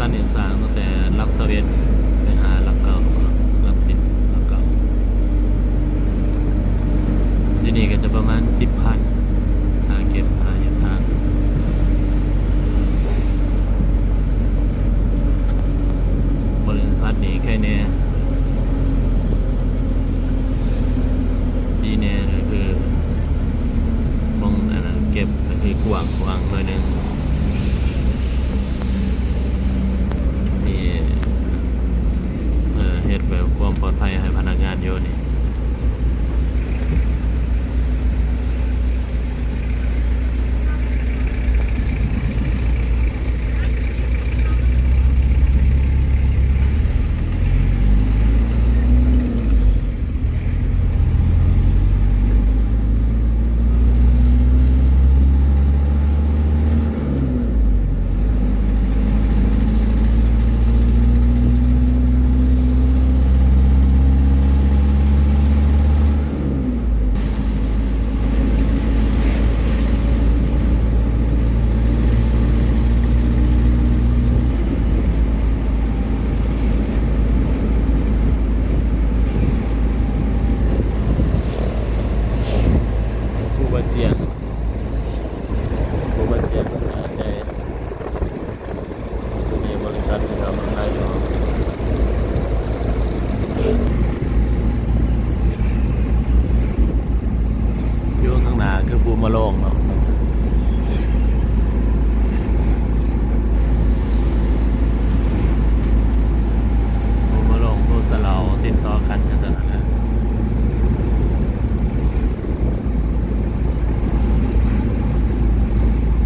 ອັນນີ້ສ້າງຕັ້ງແຕ່ຫຼັກຊາວເອັດໄປຫາຫຼັກເກົ້າເນາະ ຫຼັກສິບ ຫຼັກເກົ້າ ຢູ່ນີ້ກໍຈະປະມານສິບພັນ ຄ່າເກັບຄ່າເຮັດທາງ. ບໍລິສັດນີ້ໃຄແນ່ ດີແນ່ກໍຄື ໝ່ອງອັນນັ້ນເກັບກໍຄືກວ້າງຂວາງໜ້ອຍໜຶ່ງ ມີ ເອີ ເຮັດແບບຄວາມປອດໄພໃຫ້ພະນັກງານຢູ່ນີ້. ຄູບາຈຽງ ຄູບາຈຽງ ອ່າ ໃຫຍ່ ຢູ່ໃນບໍລິສັດເຂົາເຈົ້າເມືອງໄທເນາະ ຢູ່ຂ້າງໜ້າຄືພູມະໂລງເນາະ.